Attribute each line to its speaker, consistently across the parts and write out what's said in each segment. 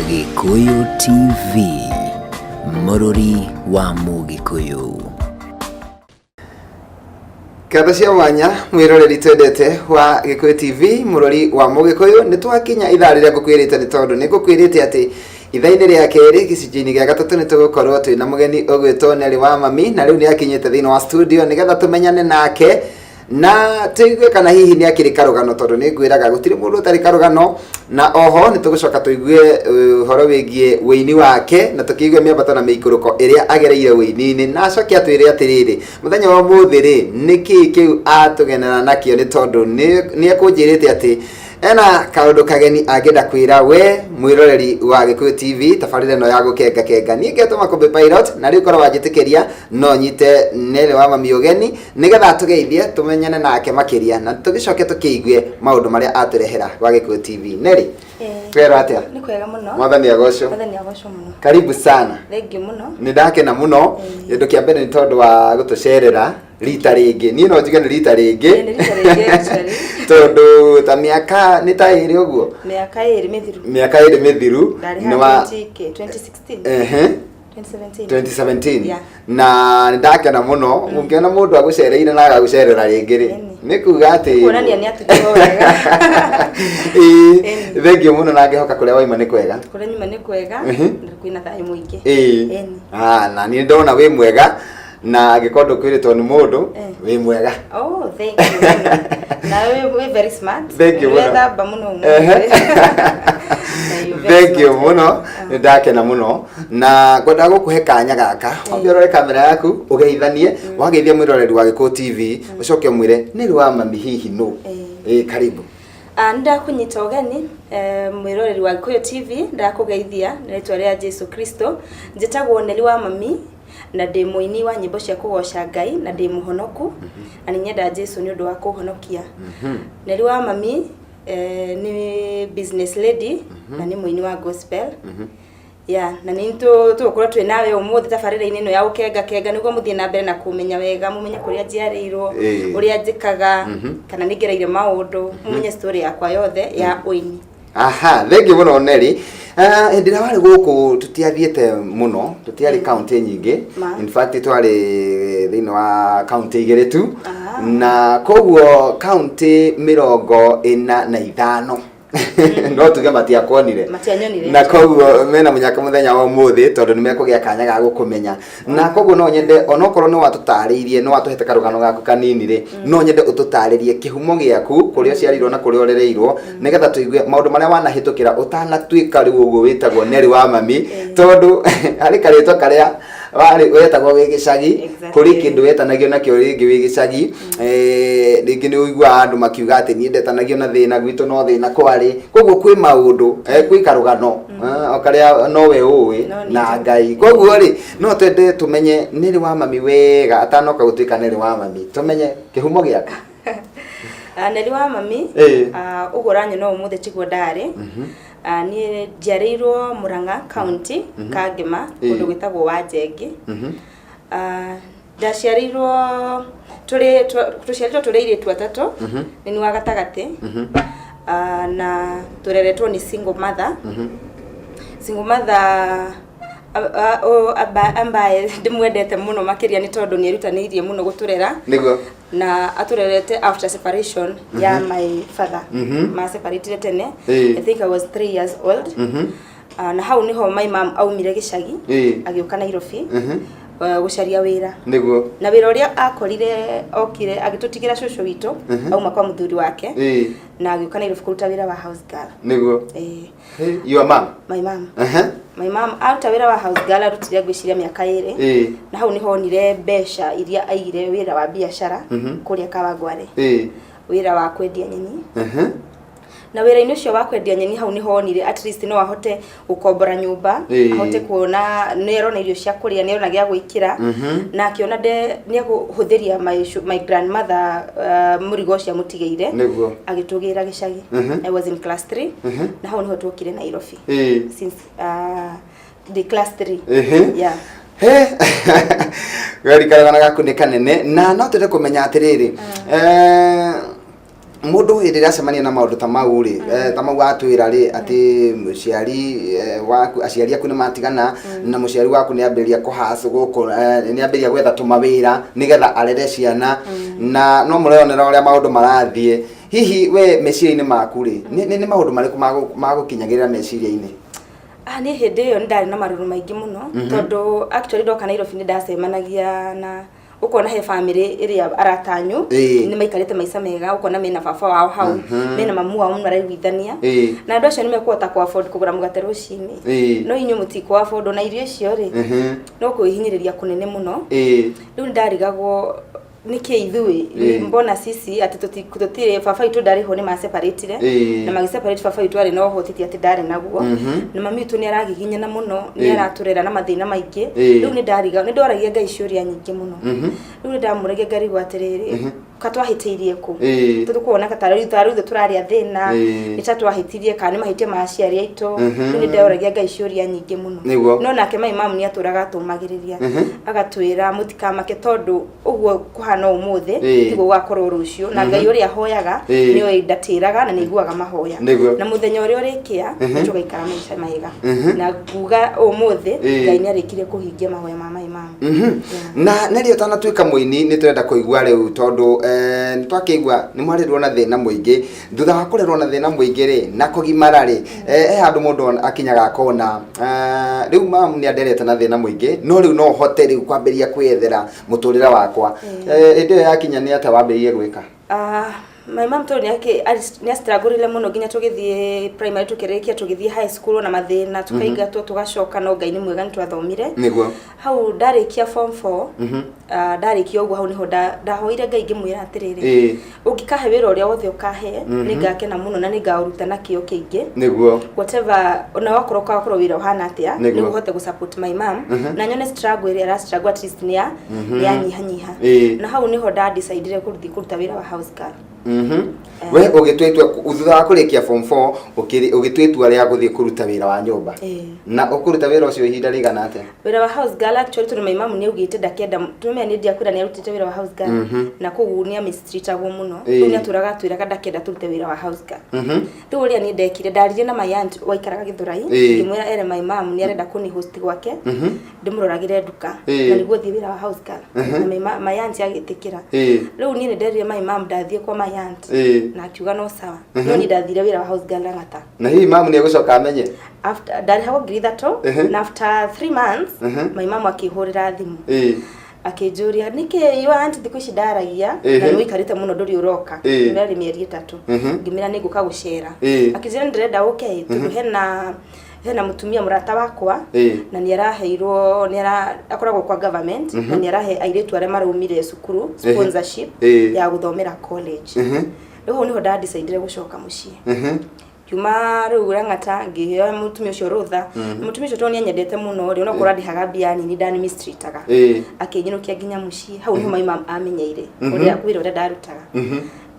Speaker 1: Gĩkũyũ TV, mũrũri wa Mũgĩkũyũ.
Speaker 2: Ngatho cia mwanya mwĩroreri twendete wa Gĩkũyũ TV, mũrori wa Mũgĩkũyũ. Nĩ twakinya ithaa rĩrĩa ngũkwĩrĩte, nĩ tondũ nĩ ngũkwĩrĩte atĩ ithaa-inĩ rĩa kerĩ, gĩcunjĩ-inĩ gĩa gatatũ, nĩ tũgũkorwo twĩna mũgeni ũgwĩtwo Nelly wa Mami, na rĩu nĩ akinyĩte thĩinĩ wa studio nĩgetha tũmenyane nake na tũigue kana hihi nĩ akĩrĩ karũgano, tondũ nĩ ngwĩraga gũtirĩ mũndũ ũtarĩ karũgano. Na oho nĩ tũgũcoka tũigue ũhoro wĩgiĩ wĩini wake na tũkĩigue mĩambato na mĩikũrũko ĩrĩa agereire wĩini-inĩ, na acoke atwĩre atĩrĩrĩ, mũthenya wa ũmũthĩ rĩ, nĩ kĩĩ kĩu atũgenera nakĩo, nĩ tondũ nĩ ekũnjĩrĩte atĩ ena kaũndũ kageni angĩenda kwĩra we mwĩroreri wa Gĩkũyũ TV tabarĩra ĩno ya Gũkenga Kenga. Niĩ ngetwo Makũmbĩ Pilot, na rĩu korwo wanjĩtĩkĩria no nyite Nelly wa Mami ũgeni nĩgetha atũgeithie, tũmenyane nake makĩria na tũgĩcoke tũkĩigue maũndũ marĩa atũrehera gwa Gĩkũyũ TV. Nelly, kwĩrwo atĩa?
Speaker 3: Nĩ kwega mũno.
Speaker 2: Mwathani agocwo.
Speaker 3: Mwathani agocwo mũno.
Speaker 2: Karibu sana.
Speaker 3: Thank you mũno.
Speaker 2: Nĩ ndakena mũno. Kĩndũ kĩa mbere nĩ tondũ wa gũtũcerera rita rĩngĩ. Niĩ no njuge nĩ rita rĩngĩ.
Speaker 3: Ĩĩ, nĩ rita rĩngĩ, actually.
Speaker 2: Tondũ ta mĩaka nĩ ta 2 ũguo.
Speaker 3: Mĩaka 2 mĩthiru.
Speaker 2: Mĩaka 2 mĩthiru.
Speaker 3: Ndarĩ
Speaker 2: Nĩ
Speaker 3: haha 20 2016. 2017.
Speaker 2: 2017.
Speaker 3: Yeah.
Speaker 2: Na nĩ ndakena mũno. Ũngĩona mũndũ agũcereire na agagũcerera rĩngĩ rĩ, nĩ kuga atĩ
Speaker 3: kuonania nĩ atugirwo wega.
Speaker 2: Ĩĩ,
Speaker 3: Ĩni.
Speaker 2: Thengiũ mũno, na ngĩhoka kũrĩa waima nĩ kwega.
Speaker 3: Kũrĩa nyuma nĩ kwega na kwĩna thayũ mũingĩ. Ĩni.
Speaker 2: Ah, na niĩ ndona wĩ mwega, na angĩkorwo ndũkwĩrĩtwo nĩ mũndũ, wĩ mwega.
Speaker 3: Oh, thank you mũno. Nawe wĩ very smart.
Speaker 2: Thank you mũno.
Speaker 3: Wethamba mũno ũmũthĩ. Na you're very
Speaker 2: Thank you
Speaker 3: smart.
Speaker 2: mũno, nĩ ndakena mũno na ngwendaga gũkũhe kanya gaka wambe ũrore kamera yaku, ũgeithanie, wageithia mwĩroreri wa Gĩkũyũ TV, ũcoke ũmwĩre Nelly wa Mami hihi nũ. Ĩĩ, karibu.
Speaker 3: Ah, nĩ ndakũnyita ũgeni, mwĩroreri wa Gĩkũyũ TV. Ndakũgeithia na rĩtwa rĩa Jesu Kristo. Njĩtagwo Nelly wa Mami na ndĩ mũini wa nyĩmbo cia kũgoca Ngai na ndĩ mũhonoku na nĩ nyenda Jesu nĩ ũndũ wa kũhonokia. Nelly wa Mami nĩ business lady na nĩ mũini wa gospel. Yeah, na nĩ tũgũkorwo twĩ nawe ũmũthĩ tabarĩra-inĩ ĩno ya Ũkenga Kenga nĩguo mũthiĩ na mbere na kũmenya wega, mũmenye kũrĩa njiarĩirwo, ũrĩa njĩkaga, kana nĩ ngereire maũndũ, mũmenye story yakwa yothe ya ũini.
Speaker 2: Aha, thengiũ mũno Nelly. Ah, hĩndĩ ĩrĩa warĩ gũkũ tũtiathiĩte mũno, tũtiarĩ kaunti nyingĩ. In fact twarĩ thĩinĩ wa kaunti 2 tu. Na koguo kaunti 45 no tuge matiakuonire.
Speaker 3: Matianyonire.
Speaker 2: Na koguo mena mũnyaka mũthenya wa ũmũthĩ tondũ nĩ mekũgĩa kanya ga gũkũmenya. Na koguo no nyende, onokorwo nĩ watũtarĩirie, nĩ watũhete karũgano gaku kanini rĩ, no nyende ũtũtarĩrie kĩhumo gĩaku, kũrĩa ũciarĩirwo na kũrĩa ũrereirwo, nĩgetha tũigue maũndũ marĩa wanahĩtũkĩra ũtanatuĩka rĩu ũguo wĩtagwo Nelly wa Mami, tondũ harĩ karĩtwa karĩa warĩ wetagwo wĩ gĩcagi, kũrĩ kĩndũ wetanagio nakĩo rĩngĩ wĩ gĩcagi. Rĩngĩ nĩ ũiguaga andũ makiuga atĩ niĩ ndetanagio na thĩna, gwitũ no thĩna kwarĩ. Koguo kwĩ maũndũ, kwĩ karũgano o karĩa nowe ũĩ
Speaker 3: No nĩ
Speaker 2: na
Speaker 3: njũĩ.
Speaker 2: Ngai. Koguo rĩ, no twende tũmenye Nelly wa Mami wega atanoka gũtuĩka Nelly wa Mami, tũmenye kĩhumo gĩake.
Speaker 3: Ah, Nelly wa Mami, ũguo ũranyona ũmũthĩ tiguo ndarĩ. Ah, niĩ njiarĩirwo Murang'a County, Kangema, kũndũ gwĩtagwo Wanjengi. Ah, ndaciarĩirwo tũrĩ tũciarĩtwo tũrĩ airĩtu atatũ, nĩ niĩ wa gatagatĩ. Ah, na tũreretwo nĩ single mother. Single mother ambaye ndĩmwendete mũno makĩria nĩ tondũ nĩ erutanĩirie mũno gũtũrera na atũrerete after separation ya my father. Ma separatire tene. I think I was 3 years old. Ah, na hau niho my mom aumire gĩcagi agĩũka Nairobi gũcaria wĩra. Na wĩra ũrĩa akorire, okire agĩtũtigĩra cũcũ witũ, auma kwa mũthuri wake na agĩũka Nairobi kũruta wĩra wa house girl.
Speaker 2: Hey, your mom?
Speaker 3: My mom. My mom aruta wĩra wa house girl, arutire ngwĩciria mĩaka 2. Na hau niho onire mbeca iria aigire wĩra wa biacara kũrĩa Kawangware, wĩra wa kwendia nyeni. Na wĩra-inĩ ũcio wa kwendia nyeni, hau niho onire at least no ahote gũkombora nyũmba, ahote kuona nĩ arona irio cia kũrĩa, nĩ arona gĩa gwĩkĩra, na akĩona nde nĩ ekũhũthĩria my grandmother mũrigo ũcio amũtigĩire. Agĩtũgĩra gĩcagi. I was in class 3 na hau niho tuokire Nairobi. Since the class 3. Yeah.
Speaker 2: He, gari karũgano gaku nĩ kanene, na no twende kũmenya atĩrĩrĩ, Mũndũ hĩndĩ ĩrĩa acemania na maũndũ ta mau rĩ, ta mau watwĩra rĩ, atĩ mũciari waku, aciari aku nĩ matigana, na mũciari waku nĩ ambĩrĩria kũhacũ gũkũ, nĩ ambĩrĩria gwetha tũmawĩra nĩgetha arere ciana, na no mũreyonera ũrĩa maũndũ marathiĩ. Hihi we meciria-inĩ maku rĩ, nĩ maũndũ marĩkũ magũkinyagĩrĩra meciria-inĩ?
Speaker 3: Ah, niĩ hĩndĩ ĩyo nĩ ndarĩ na marũrũ maingĩ mũno, tondũ actually ndoka Nairobi nĩ ndacemanagia na ũkona he family ĩrĩa aratanyu nĩ maikarĩte maica mega, ũkona mena baba wao hau, mena mamu wao maraiguithania, na andũ acio nĩ mekũhota kũ afford kũgũra mũgate rũcinĩ, no inyuĩ mũtikũ afford ona irio icio rĩ, no kwĩhinyĩrĩria kũnene mũno. Rĩu nĩ ndarigagwo nĩkĩ ithuĩ, mbona sisi atĩ tũtirĩ, baba witũ ndarĩ ho, nĩ maseparatire, na magĩseparate baba witũ arĩ na ũhoti, ti atĩ ndarĩ naguo, na mami witũ nĩ aragiginyana mũno, nĩ aratũrera na mathĩna maingĩ. Rĩu nĩ ndariga, nĩ ndoragia Ngai ciũria nyingĩ mũno. Rĩu nĩ ndamũragia ngarigwo atĩrĩrĩ, ka twahĩtĩirie kũ, tondũ kuona ta tarĩu ithuĩ tũrarĩa thĩna, nĩ ta twahĩtirie kana nĩ mahĩtia ma aciari aitũ. Rĩu nĩ ndoragia Ngai ciũria nyingĩ mũno. No nake my mom nĩ atũraga atũmagĩrĩria, agatwĩra mũtikamake, tondũ ũguo kũhana ũmũthĩ tiguo gũgakorwo rũciũ, na Ngai ũrĩa hoyaga nĩoĩ ndatĩraga na nĩaiguaga mahoya, na mũthenya ũrĩa ũrĩkĩa nĩ tũgaikara maica mega. Na nguga ũmũthĩ Ngai nĩ arĩkirie kũhingia mahoya ma my mom.
Speaker 2: Na Nelly, ũtanatuĩka mũini, nĩ tũrenda kũigua rĩu, tondũ nĩ twakĩigua nĩ mwarĩrwo na thĩna mũingĩ. Thutha wa kũrerwo na thĩna mũingĩ rĩ, na kũgimara rĩ, he handũ mũndũ akinyaga akona, rĩu mamu nĩ anderete na thĩna mũingĩ, no rĩu no hote rĩu kwambĩrĩria kwĩyethera mũtũrĩre wakwa. Hĩndĩ ĩyo yakinya, nĩ atĩa wambĩrĩirie gwĩka?
Speaker 3: Ah, my mom tondũ nĩ astrugglire mũno nginya tũgĩthiĩ primary, tũkĩrĩkia, tũgĩthiĩ high school na mathĩna, tũkaingatwo, tũgacoka, no Ngai nĩ mwega, nĩ twathomire. Hau ndarĩkia form 4, ndarĩkia ũguo, hau nĩho ndahoire Ngai ngĩmwĩra atĩrĩrĩ, ũngĩkahe wĩra ũrĩa wothe ũkahe, nĩ ngakena mũno na nĩ ngaũruta na kĩo kĩingĩ, whatever, ona wakorwo ũgakorwo wĩra ũhana atĩa, nĩguo hote gũ support my mom na nyone struggle ĩrĩa ara struggle at least nĩ ya nyihanyiha. Na hau nĩho nda decidire gũthiĩ kũruta wĩra wa house girl.
Speaker 2: We ũgĩtua itua thutha wa kũrĩkia form 4, ũgĩtua itua rĩa gũthiĩ kũruta wĩra wa nyũmba?
Speaker 3: Ĩĩ.
Speaker 2: Na ũkũruta wĩra ũcio ihinda rĩigana atĩa?
Speaker 3: Wĩra wa house girl actually, tondũ my mom nĩ augĩte ndakenda tumenya nĩ ndiakwĩra nĩ arutĩte wĩra wa house girl, na koguo nĩ amistreatagwo mũno. Rĩu nĩ atũraga atwĩraga ndakenda tũrute wĩra wa house girl. Rĩu ũrĩa niĩ ndekire, ndaririe na my aunt waikaraga Gĩthũrai, ngĩmwĩra ere my mom nĩ arenda kũni host gwake, ndĩmũroragĩre nduka, na nĩguo thiĩ wĩra wa house girl, na my aunt agĩtĩkĩra. Rĩu niĩ nĩ nderire my mom ndathiĩ kwa my aunt, na akiuga no sawa, no niĩ ndathire wĩra wa house girl Lang'ata.
Speaker 2: Na hihi mamu nĩ egũcoka amenye?
Speaker 3: After ndarĩhagwo 3000, na after 3 months my mom akĩhũrĩra thimũ, akĩnjũria nĩkĩ your aunt thikũ ici ndaragia, na nĩ ũikarĩte mũno ndũrĩ ũroka. Ngĩmĩra nĩ mĩeri 3. Ngĩmĩra nĩ ngũka gũcera. Akĩnjĩra nĩ ndĩrenda ũke, tondũ hena mũtumia mũrata wakwa, na nĩ araheirwo, nĩ ara akoragwo kwa government, na nĩ arahe airĩtu arĩa maraumire cukuru sponsorship ya gũthomera college. Rĩu hau nĩho ndadecidire gũcoka mũciĩ. Kiuma rĩu Lang'ata, ngĩheo mũtumia ũcio rũtha. Mũtumia ũcio tondũ nĩ anyendete mũno rĩ, onakorwo andĩhaga mbia nini, ndani mistreataga, akĩnyinũkia nginya mũciĩ. Hau nĩho my mom amenyeire ũrĩa wĩra ũrĩa ndarutaga.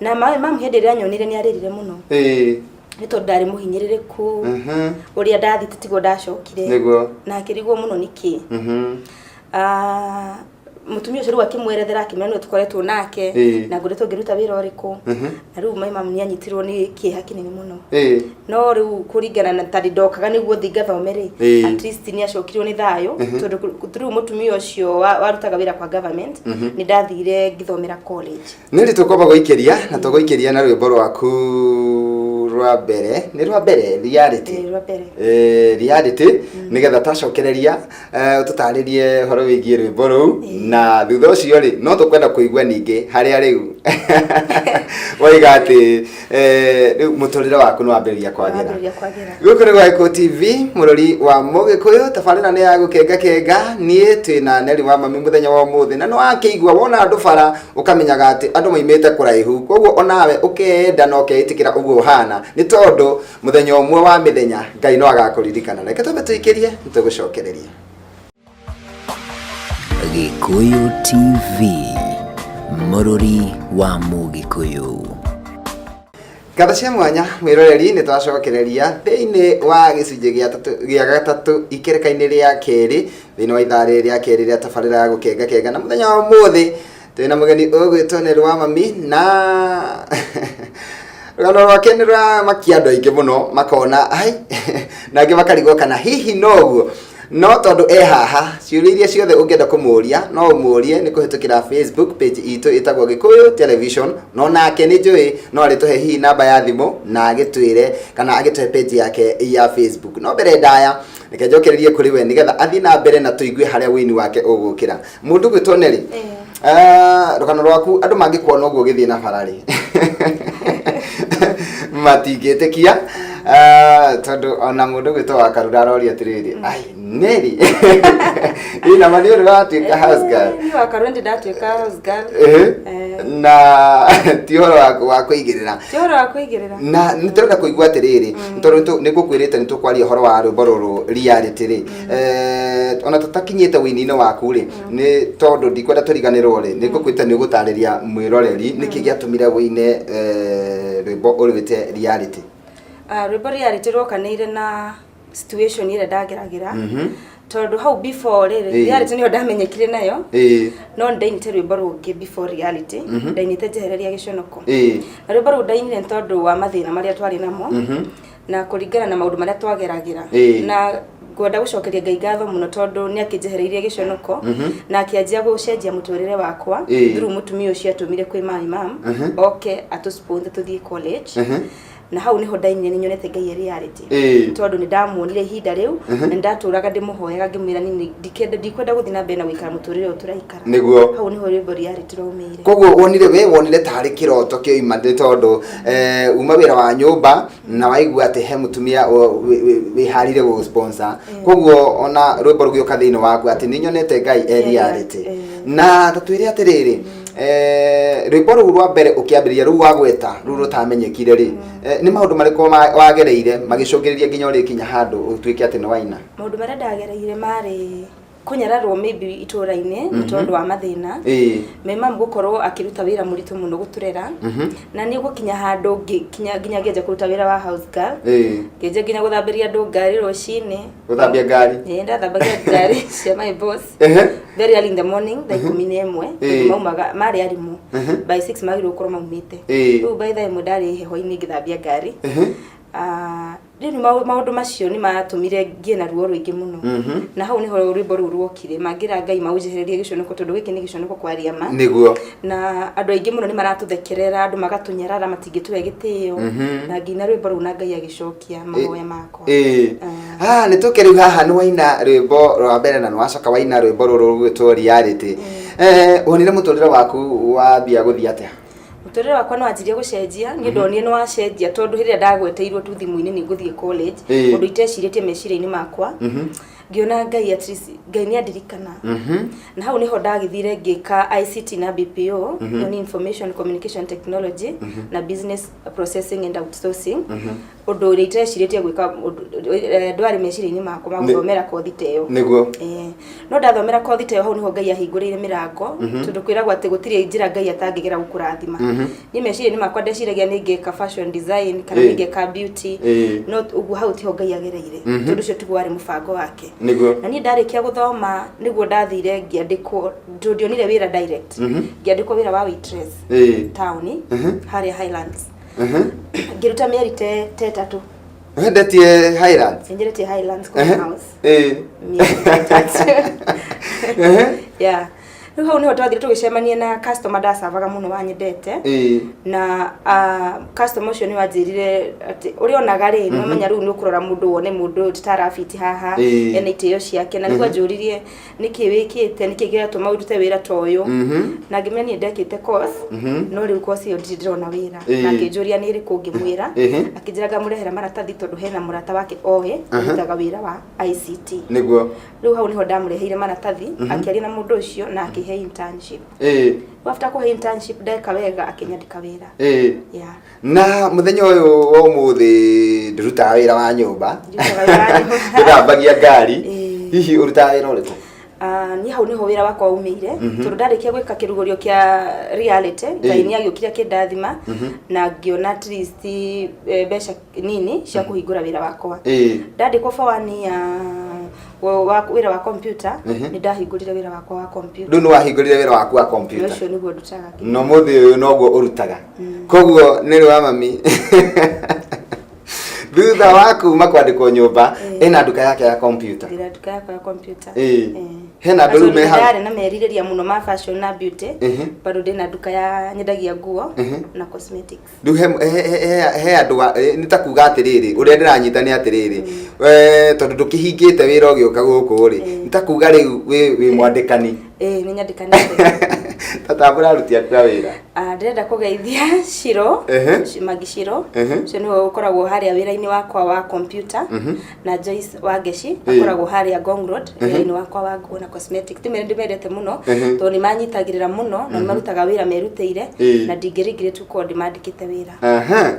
Speaker 3: Na my mom hĩndĩ ĩrĩa anyonire nĩ arĩrire mũno, nĩ tondũ ndarĩ mũhinyĩrĩrĩku, ũrĩa ndathiĩte tiguo ndacokire, na akĩrigwo mũno nĩkĩ. Ah, mũtumia ũcio rĩu akĩmwerethera, akĩmwĩra nĩwe tũkoretwo nake, na ngoretwo ngĩruta wĩra ũrĩkũ. Na rĩu my mom nĩ anyitirwo nĩ kĩeha kĩnene mũno. No rĩu kũringana na tondũ ndokaga nĩguo thiĩ ngathome rĩ, at least nĩ acokirio nĩ thayũ, tondũ through mũtumia ũcio warutaga wĩra kwa government nĩ ndathire ngĩthomera college.
Speaker 2: Nĩ rĩ tũkwamba gũikĩria, na tũgũikĩria na rwĩmbo rwaku rwa mbere, nĩ rwa mbere, reality?
Speaker 3: Ĩĩ, rwa mbere.
Speaker 2: Reality, nĩgetha twacokereria, ũtũtarĩrie ũhoro wĩgiĩ rwĩmbo rũu, na thutha ũcio rĩ, no tũkwenda kũigua ningĩ harĩa rĩu waiga atĩ rĩu mũtũrĩre waku nĩ wambĩrĩria kwagĩra.
Speaker 3: Wambĩrĩria kwagĩra.
Speaker 2: Gũkũ nĩ gwa Gĩkũyũ TV, mũrori wa Mũgĩkũyũ, tabarĩra nĩ ya gũkenga kenga. Niĩ twĩna Nelly wa mami mũthenya wa ũmũthĩ, na nĩ wakĩigua wona andũ bara ũkamenyaga atĩ andũ maimĩte kũraihu, koguo onawe ũkenda na ũkeĩtĩkĩra ũguo ũhana, nĩ tondũ mũthenya ũmwe wa mĩthenya Ngai no agakũririkana. Reke twambe tũikĩrie, nĩ tũgũcokereria.
Speaker 1: Gĩkũyũ TV, mũrũri wa Mũgĩkũyũ.
Speaker 2: Ngatho cia mwanya mwĩroreri, nĩ twacokereria thĩinĩ wa gĩcunjĩ gĩa gatatũ ikereka-inĩ rĩa kerĩ thĩinĩ wa ithaa rĩrĩ rĩa kerĩ rĩa tabarĩra ya gũkenga kenga, na mũthenya wa ũmũthĩ twĩna mũgeni ũgwĩtwo Nelly wa mami, na Rũgano rwake nĩ rũramakia andũ aingĩ mũno, makona ai na angĩ makarigwo kana hihi noguo. No tondũ e haha, ciũria iria ciothe ũngĩenda kũmũria no ũmũrie nĩ kũhĩtũkĩra Facebook page itũ ĩtagwo Gĩkũyũ Television. No nake nĩ njũĩ no arĩtũhe hihi namba ya thimũ na agĩtwĩre kana agĩtũhe page yake ya Facebook. No mbere ndaya, reke njokererie kũrĩ we nĩgetha athiĩ na mbere na tũigue harĩa wĩini wake ũgũkĩra. Mũndũ gwĩtwo Nelly, rũgano rwaku andũ mangĩkuona ũguo ũgĩthiĩ na bara rĩ, matingĩtĩkia, tondũ ona mũndũ gwĩtwo wa Karura aroria atĩrĩrĩ, ai Nelly, ina ma nĩ ũrĩ watuĩka house girl?
Speaker 3: Niĩ wa Karura ndĩ ndatuĩka house girl.
Speaker 2: Na ti ũhoro wa kũigĩrĩra.
Speaker 3: Ti ũhoro wa kũigĩrĩra.
Speaker 2: Na nĩ tũrenda kũigua atĩrĩrĩ, tondũ nĩ ngũkwĩrĩte nĩ tũkwaria ũhoro wa rwĩmbo rũrũ reality rĩ, ona tũtakinyĩte wĩini-inĩ waku rĩ, nĩ tondũ ndikwenda tũriganĩrwo rĩ, nĩ ngũkwĩte nĩ ũgũtarĩria mwĩroreri nĩkĩ gĩatũmire wĩine rwĩmbo ũrwĩte reality.
Speaker 3: Rwĩmbo reality rwokanĩire na situation ĩrĩa ndageragĩra, tondũ hau before rĩ, reality nĩyo ndamenyekire nayo, no nĩ ndainĩte rwĩmbo rũngĩ before reality. Ndainĩte njehereria gĩconoko, na rwĩmbo rũu ndainire nĩ tondũ wa mathĩna marĩa twarĩ namo na kũringana na maũndũ marĩa twageragĩra. Na ngwenda gũcokeria Ngai ngatho mũno tondũ nĩ akĩnjehereirie gĩconoko na akĩanjia gũcenjia mũtũrĩre wakwa through mũtumia ũcio atũmire kwĩ my mom oke atũsponsor tũthiĩ college. Na hau niho ndainire nĩ nyonete Ngai e reality, tondũ nĩ ndamuonire ihinda rĩu na nĩ ndatũraga ndĩmũhoyaga ngĩmwĩra nini ndikwenda gũthiĩ na mbere na gũikara mũtũrĩre ũyũ tũraikara. Hau niho rwĩmbo reality rwaumĩire.
Speaker 2: Koguo wonire, we wonire tarĩ kĩroto kĩoima, nĩ tondũ uma wĩra wa nyũmba na waigua atĩ he mũtumia wĩharire gũgũ sponsor, koguo ona rwĩmbo rũgĩũka thĩinĩ waku atĩ nĩ nyonete Ngai e reality. Na tatwĩre atĩrĩrĩ, rwĩmbo rũu rwa mbere ũkĩambĩrĩria rũu wagweta rũu rũtamenyekire rĩ, nĩ maũndũ marĩkũ wagereire magĩcũngĩrĩria nginya ũrĩkinya handũ ũtuĩke atĩ nĩ waina?
Speaker 3: Maũndũ marĩa ndagereire marĩ kũnyararwo maybe itũra-inĩ nĩ tondũ wa mathĩna, my mom gũkorwo akĩruta wĩra mũritũ mũno gũtũrera, na nĩ gũkinya handũ nginya ngĩanjia kũruta wĩra wa house girl, ngĩanjia nginya gũthambĩria andũ ngari rũcinĩ.
Speaker 2: Gũthambia ngari?
Speaker 3: Ĩĩ, ndathambagia ngari cia my boss very early in the morning, thaa 11, tondũ maumaga marĩ arimũ, by 6 magĩrĩirwo gũkorwo maumĩte. Rĩu by thaa 1 ndarĩ heho-inĩ ngĩthambia ngari. Rĩu nĩ maũndũ macio nĩ matũmire ngĩe na ruo rũingĩ mũno, na hau nĩho rwĩmbo rũu ruokire mangĩra Ngai maũnjehererie gĩconoko, tondũ gĩkĩ nĩ gĩconoko kwaria ma. Na andũ aingĩ mũno nĩ maratũthekerera, andũ magatũnyarara, matingĩtũhe gĩtĩo, na ngĩina rwĩmbo rũu na Ngai agĩcokia mahoya makwa.
Speaker 2: Ah, nĩ tũke rĩu haha, nĩ waina rwĩmbo rwa mbere na nĩ wacoka waina rwĩmbo rũrũ rũgwĩtwo reality. Wonire mũtũrĩre waku wambia gũthiĩ atĩa?
Speaker 3: Mũtũrĩre wakwa nĩ wanjirie gũcenjia. Niĩ ndonire nĩ wacenjia tondũ hĩndĩ ĩrĩa ndagweteirwo tu thimũ-inĩ nĩ ngũthiĩ college, ũndũ itecirĩtie meciria-inĩ makwa, ngĩona Ngai, at least Ngai nĩ andirikana. Na hau niho ndagĩthire ngĩka ICT na BPO, ĩyo nĩ information communication technology na business processing and outsourcing, ũndũ ũrĩa itecirĩtie gwĩka, ndwarĩ meciria-inĩ makwa ma gũthomera kothi ta ĩyo. No ndathomera kothi ta ĩyo, hau niho Ngai ahingũrĩire mĩrango, tondũ kwĩragwo atĩ gũtirĩ njĩra Ngai atangĩgera gũkũrathima. Niĩ meciria-inĩ makwa ndeciragia nĩ ngeka fashion design kana nĩ ngeka beauty, no ũguo hau tiho Ngai agereire, tondũ ũcio tiguo warĩ mũbango wake. Na niĩ ndarĩkia gũthoma nĩguo ndathire ngĩandĩkwo, tondũ ndionire wĩra direct, ngĩandĩkwo wĩra wa waitress taũni harĩa Highlands. Ngĩruta mĩeri te 3.
Speaker 2: Wendetie Highlands?
Speaker 3: Nyenderetie Highlands Coffee House mĩeri ta 3. Yeah, rĩu hau niho twathire tũgĩcemania na customer ndacavaga mũno wanyendete, na customer ũcio nĩ wanjĩrire atĩ ũrĩa onaga rĩ, nĩ wamenya rĩu nĩ ũkũrora mũndũ wone mũndũ ũyũ titarabiti haha, ena itĩo ciake, na nĩguo anjũririe nĩkĩ wĩkĩte, nĩkĩ gĩatũma ũrute wĩra ta ũyũ, na ngĩmenya niĩ ndekĩte course, no rĩu course ĩyo ndirĩ ndĩrona wĩra. Na akĩnjũria nĩ ĩrĩkũ, ngĩmwĩra. Akĩnjĩra ngamũrehera maratathi tondũ hena mũrata wake oĩ ũrutaga wĩra wa ICT. Rĩu hau niho ndamũreheire maratathi, akĩaria na mũndũ ũcio na akĩhe internship. After kũhe internship, ndeka wega, akĩnyandĩka wĩra. Yeah.
Speaker 2: Na mũthenya ũyũ wa ũmũthĩ ndũrutaga wĩra wa nyũmba?
Speaker 3: Ndirutaga wĩra wa nyũmba.
Speaker 2: Ndũthambagia ngari? Hihi ũrutaga wĩra ũrĩkũ?
Speaker 3: Ah, niĩ hau niho wĩra wakwa umĩire, tondũ ndarĩkia gwĩka kĩrugũrio kĩa reality, Ngai nĩ agĩũkire akĩndathima na ngĩona at least mbeca nini cia kũhingũra wĩra wakwa. Ndandĩkwo for one year Wĩra wa computer, nĩ ndahingũrire wĩra wakwa wa computer.
Speaker 2: Rĩu nĩ wahingũrire wĩra waku wa computer.
Speaker 3: Ũcio nĩguo ndutaga.
Speaker 2: No mũthĩ ũyũ noguo ũrutaga. Koguo nĩ wa mami thutha wa kuma kwandĩkwo nyũmba, ena nduka yake ya computer.
Speaker 3: Ndĩna nduka yakwa ya computer.
Speaker 2: Hena andũ rĩu me hau.
Speaker 3: Ndarĩ na merirĩria mũno ma fashion na beauty. Bado ndĩna nduka ya nyendagia nguo na cosmetics.
Speaker 2: Rĩu he andũ nĩ ta kuga atĩrĩrĩ, ũrĩa ndĩranyita nĩ atĩrĩrĩ, tondũ ndũkĩhingĩte wĩra ũgĩũka gũkũ rĩ, nĩ ta kuga rĩu wĩ mwandĩkani.
Speaker 3: Ĩĩ, nĩ nyandĩkanĩte.
Speaker 2: Tatambũra aruti aku a wĩra.
Speaker 3: Ah, ndĩrenda kũgeithia Shiro, Magi Shiro, ũcio nĩwe ũkoragwo harĩa wĩra-inĩ wakwa wa computer, na Joyce Wangeci akoragwo harĩa Ngong Road wĩra-inĩ wakwa wa nguo na cosmetics. Ndĩmendete mũno tondũ nĩ manyitagĩrĩra mũno na nĩ marutaga wĩra merutĩire, na ndingĩringire tu korwo ndĩmandĩkĩte wĩra.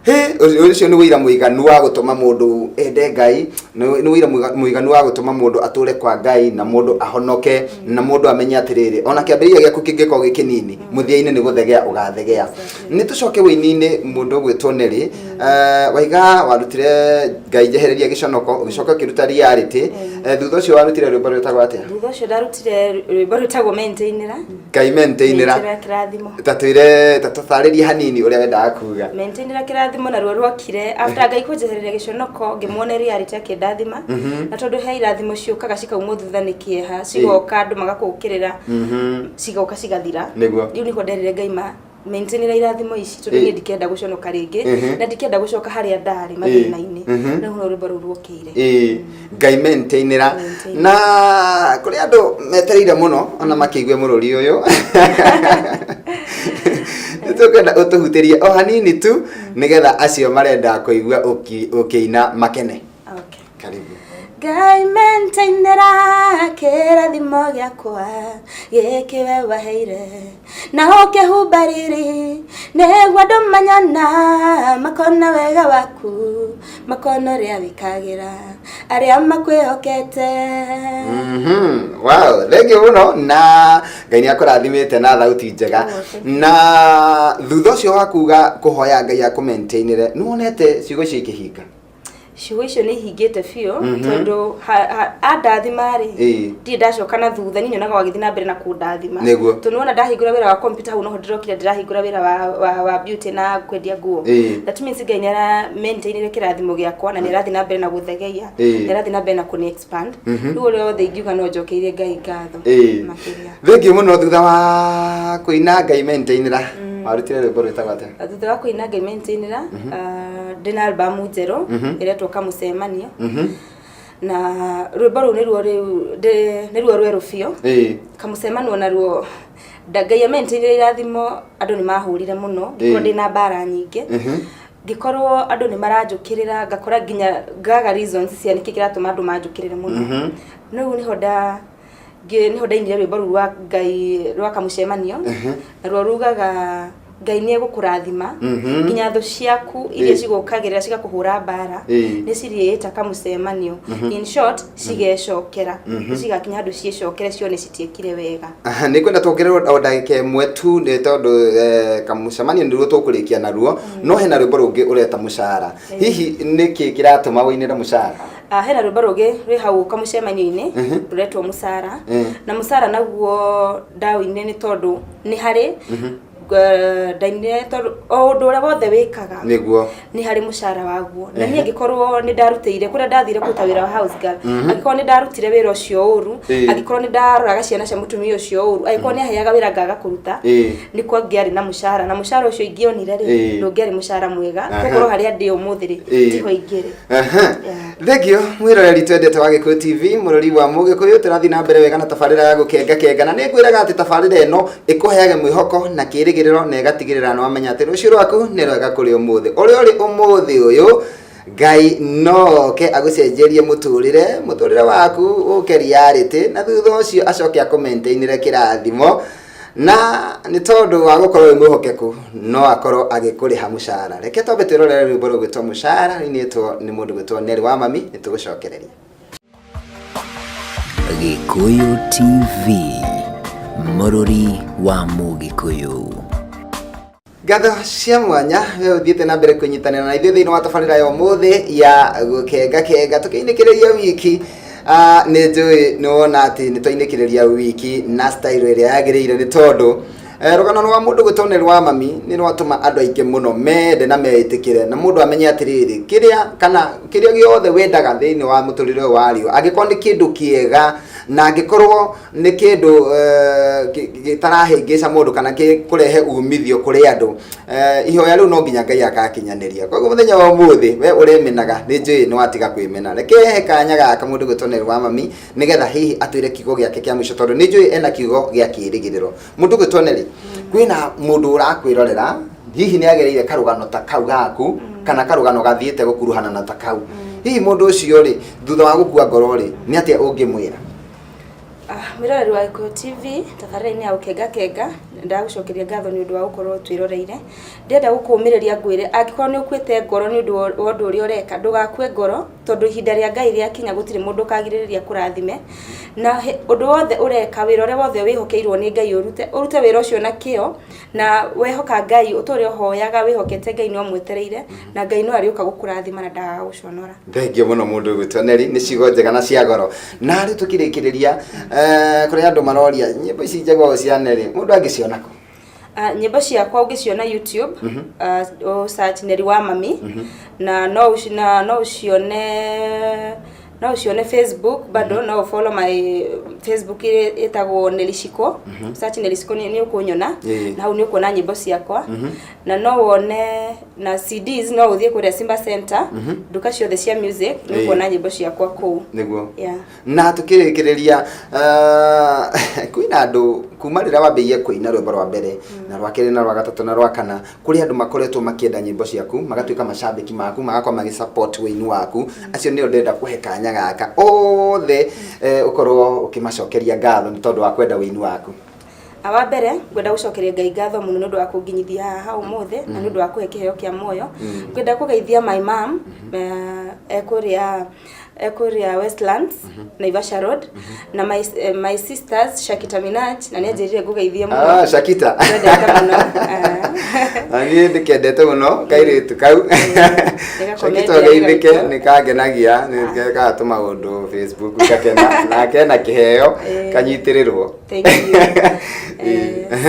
Speaker 2: He ũcio nĩ wĩira mũiganu wa gũtũma mũndũ ende Ngai, nĩ wĩira mũiganu wa gũtũma mũndũ atũre kwa Ngai na mũndũ ahonoke na mũndũ amenye atĩrĩrĩ, ona kĩambĩrĩria gĩaku kĩngĩkorwo gĩ kĩnini, mũthia-inĩ nĩ gũthegea ũgathegea. Nĩ tũcoke wĩini-inĩ, mũndũ ũgwĩtwo Nelly, waiga warutire Ngai njehereria gĩconoko, ũgĩcoka ũkĩruta reality. Thutha ũcio warutire rwĩmbo rwĩtagwo atĩa?
Speaker 3: Thutha ũcio ndarutire rwĩmbo rwĩtagwo Maintainĩra.
Speaker 2: Ngai maintainĩra.
Speaker 3: Maintainĩra kĩrathimo.
Speaker 2: Tatwĩre, tatũtarĩrie hanini ũrĩa wendaga kuga.
Speaker 3: Maintainĩra kĩrathimo naruo rwokire after Ngai kũnjehereria gĩconoko, ngĩmuona reality akĩndathima, na tondũ he irathimo ciũkaga cikaumwo thutha nĩ kĩeha, cigoka andũ magakũũkĩrĩra, cigoka cigathira. Rĩu nĩho nderire Ngai ma maintainĩra irathimo ici, tondũ niĩ ndikenda gũconoka rĩngĩ na ndikenda gũcoka harĩa ndarĩ mathĩna-inĩ. Rĩu no rwĩmbo rũu ruokĩire.
Speaker 2: Ĩĩ, Ngai maintainĩra.
Speaker 3: Maintainĩra.
Speaker 2: Na kũrĩ andũ metereire mũno ona makĩigue mũrũri ũyũ, nĩ tũkwenda ũtũhutĩrie o hanini tu nĩgetha acio marenda kũigua ũkĩina makene.
Speaker 3: Okay.
Speaker 2: Karibu.
Speaker 3: Ngai maintainĩra kĩrathimo gĩakwa gĩkĩ we waheire na ũkĩhumba riri, nĩguo andũ manyona makona wega waku, makona ũrĩa wĩkagĩra arĩa makwĩhokete.
Speaker 2: Wow, thank you mũno, na Ngai nĩ akũrathimĩte na thauti njega.
Speaker 3: Oh, thank you.
Speaker 2: Na thutha ũcio wa kuga kũhoya Ngai akũmaintainĩre, nĩ wonete ciugo icio ikĩhinga?
Speaker 3: Ciugo icio nĩ ihingĩte biũ, tondũ andathima rĩ, ndirĩ ndacoka na thutha, niĩ nyonaga wagĩthiĩ na mbere na kũndathima. Tondũ nĩwona ndahingũra wĩra wa computer, hau noho ndĩrokire ndĩrahingũra wĩra wa beauty na kwendia nguo. That means Ngai nĩ ara maintainire kĩrathimo gĩakwa na nĩ arathiĩ na mbere na gũthegeia, nĩ arathiĩ na mbere na kũni expand. Rĩu ũrĩa wothe ingiuga no njokeirie Ngai ngatho makĩria.
Speaker 2: Thank you mũno. Thutha wa kũina Ngai maintainĩra, warutire rwĩmbo rwĩtagwo atĩa?
Speaker 3: Thutha wa kũina Ngai maintainĩra, ndĩna albamu njerũ ĩretwo Kamũcemanio, na rwĩmbo rũu nĩruo rĩu nĩruo rwerũ biũ. Kamũcemanio naruo Ngai amaintainĩra irathimo, andũ nĩ mahũrire mũno, ngĩkorwo ndĩna mbara nyingĩ, ngĩkorwo andũ nĩ maranjũkĩrĩra, ngakora nginya ngaga reasons cia nĩkĩ kĩratũma andũ manjũkĩrĩre mũno. Rĩu nĩho nda nĩho ndainire rwĩmbo rũu rwa Ngai rwa Kamũcemanio, naruo rugaga Ngai nĩ egũkũrathima nginya thũ ciaku iria cigũkagĩrĩra cigakũhũra mbara, nĩ cirĩĩta kamũcemanio. In short, cigecokera, cigakinya handũ ciĩcokere cione citiĩkire wega.
Speaker 2: Aha, nĩ ngwenda tuongererwo o ndagĩka ĩmwe tu, nĩ tondũ kamũcemanio nĩruo tũkũrĩkia naruo, no hena rwĩmbo rũngĩ ũreta Mũcara. Hihi nĩkĩ kĩratũma ũinĩre Mũcara?
Speaker 3: Ah, hena rwĩmbo rũngĩ rwĩ hau kamũcemanio-inĩ rũretwo Mũcara. Na Mũcara naguo ndaũinire nĩ tondũ nĩ harĩ ndainire tondũ o ũndũ ũrĩa wothe wĩkaga nĩ harĩ mũcara waguo, na niĩ angĩkorwo nĩ ndarutĩire kũrĩa ndathire kũruta wĩra wa house girl, angĩkorwo nĩ ndarutire wĩra ũcio ũru, angĩkorwo nĩ ndaroraga ciana cia mũtumia ũcio ũru, angĩkorwo nĩ aheaga wĩra ngaga kũruta, nĩ kwangĩarĩ na mũcara, na mũcara ũcio ingĩonire rĩ, ndũngĩarĩ mũcara mwega. Gũkorwo harĩa ndĩ ũmũthĩ rĩ, tiho ingĩrĩ.
Speaker 2: Thank you mwĩroreri twendete wa Gĩkũyũ TV, mũrori wa Mũgĩkũyũ. Tũrathiĩ na mbere wega na tabarĩra ya gũkenga kenga, na nĩ ngwĩraga atĩ tabarĩra ĩno ĩkũheage mwĩhoko na kĩrĩgĩrĩro na ĩgatigĩrĩra nĩ wamenya atĩ rũciũ rwaku nĩ rwega kũrĩ ũmũthĩ ũrĩa ũrĩ ũmũthĩ ũyũ. Ngai no oke agũcenjerie mũtũrĩre waku ũke reality, na thutha ũcio acoke akũmaintainĩre kĩrathimo, na nĩ tondũ wa gũkorwo wĩ mwĩhokeku no akorwo agĩkũrĩha mũcara. Reke twambe twĩrorere rwĩmbo rũgwĩtwo Mũcara, rũinĩtwo nĩ mũndũ gwĩtwo Nelly wa Mami. Nĩ tũgũcokereria.
Speaker 1: Gĩkũyũ TV, mũrũri wa Mũgĩkũyũ.
Speaker 2: Ngatho cia mwanya we ũthiĩte na mbere kũnyitanĩra na ithuĩ thĩinĩ wa tabarĩra ya ũmũthĩ ya gũkenga kenga, tũkĩinĩkĩrĩria wiki. Nĩ njũĩ nĩ wona atĩ nĩ twainĩkĩrĩria wiki na style ĩrĩa yagĩrĩire, nĩ tondũ rũgano rwa mũndũ gwĩtwo nĩ rwa mami nĩ rwatũma andũ aingĩ mũno mende na meĩtĩkĩre, na mũndũ amenye atĩrĩrĩ, kĩrĩa kana kĩrĩa gĩothe wendaga thĩinĩ wa mũtũrĩre ũyũ warĩo, angĩkorwo nĩ kĩndũ kĩega na angĩkorwo nĩ kĩndũ gĩtarahĩngĩca mũndũ kana kũrehe umithio kũrĩ andũ, ihoya rĩu no nginya Ngai agakinyanĩria. Koguo mũthenya wa ũmũthĩ, we ũremenaga, nĩ njũĩ nĩ watiga kwĩmena. Reke he kanya gaka mũndũ gwĩtwo nĩ wa mami, nĩgetha hihi atwĩre kiugo gĩake kĩa mũico, tondũ nĩ njũĩ ena kiugo gĩa kĩĩrĩgĩrĩro. Mũndũ gwĩtwo Neri, kwĩna mũndũ ũrakwĩrorera, hihi nĩ agereire karũgano ta kau gaku kana karũgano gathiĩte gũkuruhana na ta kau. Hihi mũndũ ũcio rĩ, thutha wa gũkua ngoro rĩ, nĩ atĩa ũngĩmwĩra?
Speaker 3: Mwĩroreri wa Gĩkũyũ TV, tabarĩra-inĩ ya Gũkenga Kenga, ndagũcokeria ngatho nĩ ũndũ wa gũkorwo twĩroreire. Ndĩrenda gũkũmĩrĩria ngwĩre, angĩkorwo nĩ ũkuĩte ngoro nĩ ũndũ wa ũndũ ũrĩa ũreka, ndũgakue ngoro, tondũ ihinda rĩa Ngai rĩakinya gũtirĩ mũndũ ũkagirĩrĩria kũrathime. Na ũndũ wothe ũreka, wĩra ũrĩa wothe wĩhokeirwo nĩ Ngai ũrute, ũrute wĩra ũcio na kĩo, na wehoka Ngai, ũtũre ũhoyaga wĩhokete Ngai no mwetereire, na Ngai no arĩũka gũkũrathima na ndagagũconora.
Speaker 2: Thengio mũno mũndũ ũgwĩtwo Neri, nĩ ciugo njega na cia goro. Na rĩu tũkĩrĩkĩrĩria, kũrĩ andũ maroria nyĩmbo ici njega ũũ cia Neri mũndũ angĩciona kũ?
Speaker 3: Nyĩmbo ciakwa ũngĩciona YouTube, ũ search Neri wa Mami, na no ũcione Facebook bado. No ũ follow my Facebook ĩrĩa ĩtagwo Neri Shiko. Search Neri Shiko nĩ ũkũnyona. Na hau nĩ ũkuona nyĩmbo ciakwa, na no wone na CDs. No ũthiĩ kũrĩa Simba Center, nduka ciothe cia music, nĩ ũkuona nyĩmbo ciakwa kũu.
Speaker 2: Yeah. Na tukĩrĩkĩrĩria, kwĩna andũ kuma rĩrĩa wambĩrĩirie kũina rwĩmbo rwa mbere na rwa kerĩ na rwa gatatũ na rwa kana, kũrĩ andũ makoretwo makĩenda nyĩmbo ciaku, magatuĩka macambĩki maku, magakorwo magĩ support wĩini waku. Acio nĩo ndĩrenda kũhe kanya gaka othe, ũkorwo ũkĩmacokeria ngatho nĩ tondũ wa kwenda wĩini waku.
Speaker 3: Wa mbere ngwenda gũcokeria Ngai ngatho mũno nĩ ũndũ wa kũnginyithia haha ũmũthĩ na nĩ ũndũ wa kũhe kĩheo kĩa muoyo. Ngwenda kũgeithia my mom, ekũrĩa Westlands, Naivasha Road, na my sisters Shakita Minaj, na nĩ anjĩrire ngũgeithie mũno.
Speaker 2: Ah, Shakita.
Speaker 3: Ndendete mũno.
Speaker 2: Na niĩ ndĩkendete mũno kairĩtu kau.
Speaker 3: Nĩ
Speaker 2: Shakita,
Speaker 3: gakomedia.
Speaker 2: ũgeithĩke, nĩ kangenagia, nĩ gekaga tũmaũndũ Facebook gakena, na kena kĩheo, kanyitĩrĩrwo.
Speaker 3: Thank you.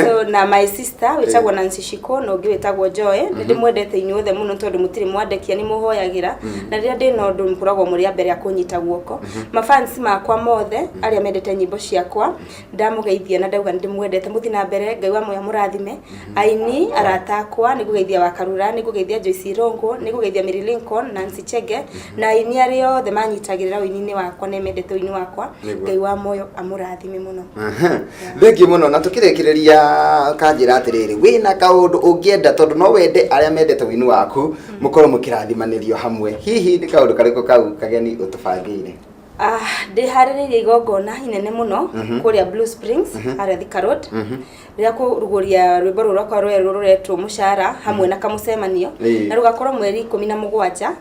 Speaker 3: So na my sister wĩtagwo Nancy Shiko na ũngĩ wĩtagwo Joy, nĩ ndĩmwendete inyuothe mũno tondũ mũtirĩ mwandekia, nĩ mũhoyagĩra, na rĩrĩa ndĩna ũndũ mũkoragwo mũrĩ a mbere a kũnyita guoko. Mafans makwa mothe arĩa mendete nyĩmbo ciakwa, ndamũgeithia na ndauga nĩ ndĩmwendete. Mũthiĩ na mbere, Ngai wa muoyo mũrathime. Aini arata akwa, nĩ ngũgeithia Wakarura, nĩ ngũgeithia Joyce Irungu, nĩ ngũgeithia Mary Lincoln, Nancy Chege, na aini arĩa othe manyitagĩrĩra ũini-inĩ wakwa na mendete ũini wakwa. Ngai wa muoyo amũrathime mũno.
Speaker 2: Thengiũ mũno. Na tũkĩrĩkĩrĩria, kanjĩra atĩrĩrĩ, wĩna kaũndũ ũngĩenda, tondũ no wende arĩa mendete wĩini waku mũkorwo mũkĩrathimanĩrio hamwe, hihi nĩ kaũndũ karĩkũ kau kageni ũtũbangĩire?
Speaker 3: Ndĩharĩrĩirie igongona inene mũno kũrĩa Blue Springs, harĩa Thika Road, rĩa kũrugũria rwĩmbo rũrũ rwakwa rwerũ rũretwo Mũcara, hamwe na kamũcemanio, na rũgakorwo mweri 17,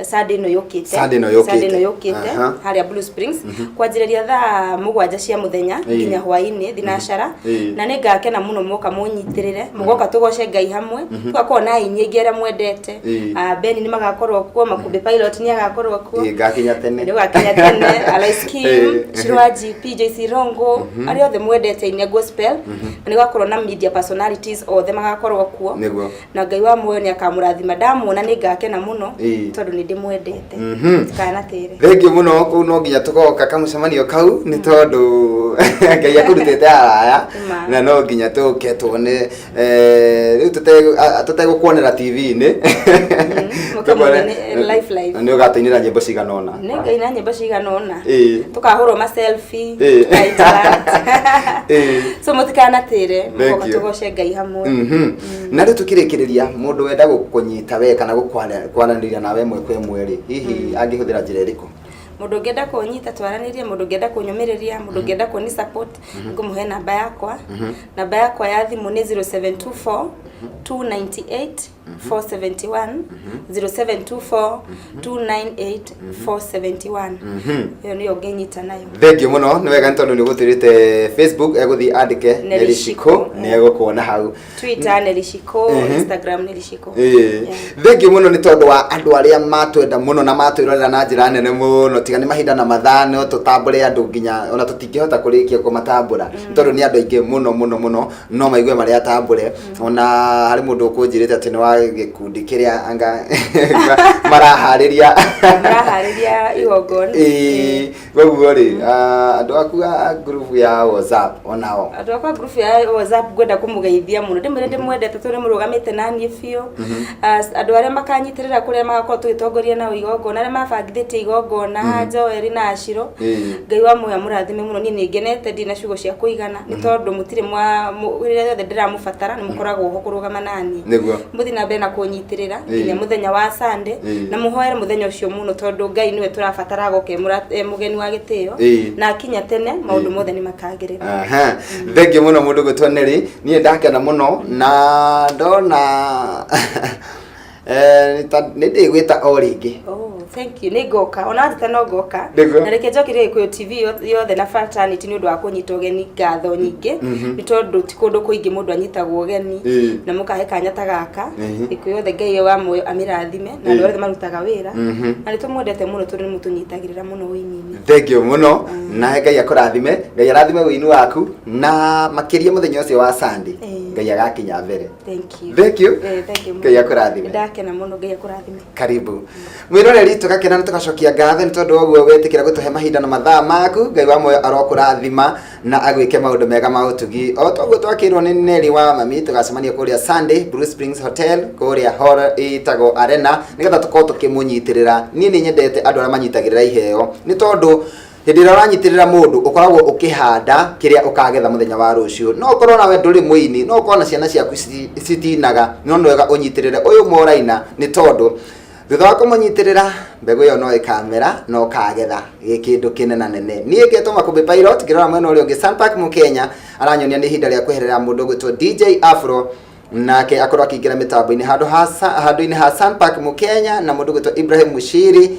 Speaker 3: Sunday ĩno yũkĩte.
Speaker 2: Sunday ĩno yũkĩte.
Speaker 3: Sunday ĩno yũkĩte, harĩa Blue Springs, kwanjĩrĩria thaa 7 cia mũthenya nginya hwaĩ-inĩ thinacara. Na nĩ ngakena mũno mwoka mũnyitĩrĩre, mũgoka tũgoce Ngai hamwe. Tũgakorwo na aini aingĩ arĩa mwendete. Beni nĩ magakorwo kuo, Makũmbĩ Pilot nĩ agakorwo kuo.
Speaker 2: Ĩĩ, ngakinya tene.
Speaker 3: Nĩ ũgakinya tene. Alice Kim, Shirwa GP, Joyce Irongo, arĩa othe mwendete aini a gospel, na nĩ gũgakorwo na media personalities othe magakorwo kuo. Na Ngai wa muoyo nĩ akamũrathima. Ndamuona nĩ ngakena mũno tondũ nĩ ndĩmwendete. Tikanatĩre.
Speaker 2: Thengiũ mũno. Kũu no nginya tũgoka kamũcemanio kau, nĩ tondũ Ngai akũrutĩte haraya.
Speaker 3: Ma.
Speaker 2: Na no nginya tũke tuone, rĩu tũtegũkuonera TV-inĩ.
Speaker 3: Mũkamwone nĩ live live.
Speaker 2: Na nĩ ũgatũinĩra nyĩmbo cigana ũna.
Speaker 3: Nĩ ngaina nyĩmbo cigana ũna. Tũkahũrwo ma selfie, tũka-interact. So mũtikanatĩre, mũgoka
Speaker 2: Thank you.
Speaker 3: tũgoce Ngai hamwe.
Speaker 2: Na rĩu tũkĩrĩkĩrĩria, mũndũ wenda gũkũnyita we kana kwaranĩria nawe ĩmwe kwa ĩmwe rĩ, hihi angĩhũthĩra njĩra ĩrĩkũ?
Speaker 3: Mũndũ ũngĩenda kũnyita twaranĩrie, mũndũ ũngĩenda kũnyũmĩrĩria, mũndũ ũngĩenda kũni support, ngũmũhe namba yakwa. Namba yakwa ya thimũ nĩ 0724 298 471, 0724 298 471. Ĩyo nĩyo ũngĩnyita nayo.
Speaker 2: Thengiũ mũno, nĩ wega nĩ tondũ nĩ ũgũtwĩrĩte Facebook egũthiĩ andĩke
Speaker 3: Nelly
Speaker 2: Nelly
Speaker 3: Shiko,
Speaker 2: Shiko nĩ egũkuona hau.
Speaker 3: Twitter Nelly Shiko, Instagram Nelly Shiko. Yeah.
Speaker 2: Thengiũ mũno nĩ tondũ wa andũ arĩa matwenda mũno na matwĩrorera na njĩra nene mũno. Tiga nĩ mahinda na mathaa, no tũtambũre andũ nginya ona tũtingĩhota kũrĩkia kũmatambũra, nĩ tondũ nĩ andũ aingĩ mũno mũno mũno, no maigue marĩa atambũre. Ona harĩ mũndũ ũkũnjĩrĩte atĩ nĩ wa gĩkundi kĩrĩa anga maraharĩria.
Speaker 3: Maraharĩria igongona.
Speaker 2: Ĩĩ, koguo rĩ, andũ aku a group ya WhatsApp onao?
Speaker 3: Andũ akwa group ya WhatsApp, ngwenda kũmũgeithia mũno, ndĩmwĩre ndĩmwendete tondũ nĩmũrũgamĩte naniĩ biũ. Andũ arĩa makanyitĩrĩra kũrĩa magakorwo tũgĩtongoria nao igongona, arĩa mabangithĩtie igongona, Joel na Ashiro, Ngai wa muoyo amũrathime mũno. Niĩ nĩ ngenete, ndirĩ na ciugo cia kũigana, nĩ tondũ mũtirĩ mwa rĩrĩa rĩothe ndĩramũbatara nĩ mũkoragwo ho kũrũgama naniĩ. Mũthiĩ na mbere na kũnyitĩrĩra nginya mũthenya wa Sunday, na mũhoere mũthenya ũcio mũno, tondũ Ngai nĩwe tũrabatara agoka e mũgeni wa gĩtĩo, na akinya tene maũndũ mothe nĩ makagĩrĩra.
Speaker 2: Aha. Thengiũ mũno mũndũ gwĩtwo Nelly, niĩ ndakena mũno na ndona nĩ ndĩgwĩta o rĩngĩ.
Speaker 3: Oh, thank you. Nĩ ngoka. Ona wateta no ngoka. Na reke njokerie Gĩkũyũ TV yothe na fraternity nĩ ũndũ wa kũnyita ũgeni ngatho nyingĩ. Nĩ tondũ ti kũndũ kũingĩ mũndũ anyitagwo ũgeni na mũkahe kanya ta gaka. Gĩkũyũ yothe, Ngai wa muoyo amĩrathime na andũ othe marutaga wĩra. Na nĩ tũmwendete mũno tondũ nĩ mũtũnyitagĩrĩra mũno ũini-inĩ.
Speaker 2: Thengiũ mũno, na Ngai akũrathime, Ngai arathime wĩini waku, na makĩria mũthenya ũcio wa Sunday. Ngai agakinya mbere.
Speaker 3: Thank you.
Speaker 2: Thank you.
Speaker 3: Thank you.
Speaker 2: Ngai akũrathime.
Speaker 3: Ndakena mũno, Ngai akũrathime.
Speaker 2: Karibu mwĩroreri, tũgakena na tũgacokia ngatho nĩ tondũ wa ũguo wetĩkĩra gũtũhe mahinda na mathaa maku. Ngai wa muoyo arokũrathima na agwĩke maũndũ mega ma ũtugi o toguo twakĩrwo nĩ Nelly wa mami. Tũgacemania kũrĩa Sunday, Blue Springs Hotel, kũrĩa hall ĩtagwo Arena, nĩgetha tũkorwo tũkĩmũnyitĩrĩra. Niĩ nĩ nyendete andũ arĩa manyitagĩrĩra iheo, nĩ tondũ hĩndĩ ĩrĩa ũranyitĩrĩra mũndũ ũkoragwo ũkĩhanda kĩrĩa ũkagetha mũthenya wa rũciũ. No ũkorwo nawe ndũrĩ mũini, no ũkorwo na ciana ciaku citinaga, no nĩ wega ũnyitĩrĩre ũyũ ũmwe ũraina, nĩ tondũ thutha wa kũmũnyitĩrĩra mbegũ ĩyo no ĩkamera na ũkagetha gĩ kĩndũ kĩnena nene. Niĩ ngetwo Makũmbĩ Pilot, ngĩrora mwena ũrĩa ũngĩ Sunpark Mũkenya aranyonia nĩ ihinda rĩa kweherera mũndũ ũgwĩtwo DJ Afro, nake akorwo akĩingĩra mĩtambo-inĩ handũ-inĩ ha Sunpark Mũkenya na mũndũ ũgwĩtwo Ibrahim Mushiri.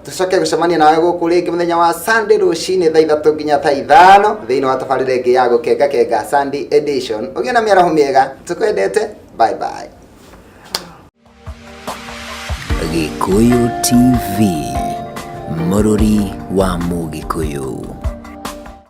Speaker 2: Tucoke gũcemania nawe gũkũ rĩngĩ mũthenya wa Sunday rũcinĩ thaa 3 nginya thaa 5 thĩinĩ wa tabarĩra ĩngĩ ya Gũkenga Kenga Sunday edition. Ũgĩe na mĩaraho mĩega, tũkwendete, bye bye.
Speaker 1: Gĩkũyũ TV, mũrũri wa Mũgĩkũyũ.